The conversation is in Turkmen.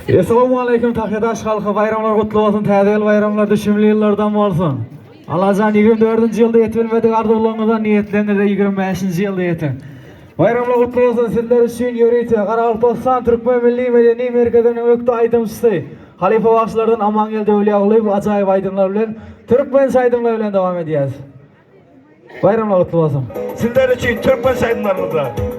Essalamualeýkum Tahydaş halky baýramlar gutly bolsun täze ýyl baýramlar düşümli ýyllardan bolsun. Allajan 24-nji ýylda ýetip bilmedik arzuwlaryňyza niýetleriňize 25-nji ýylda ýetiň. Baýramlar gutly bolsun sizler üçin ýörite Garagalpagystan Türkmen Milli Medeni Merkeziniň ökde aýdymçysy halypa bagşylardan Amangeldi Öwlýagulyýew ajaýyp aýdymlar bilen türkmençe aýdymlar bilen dowam edýäs. Baýramlar gutly bolsun. Sizler üçin türkmençe aýdymlarymyzda.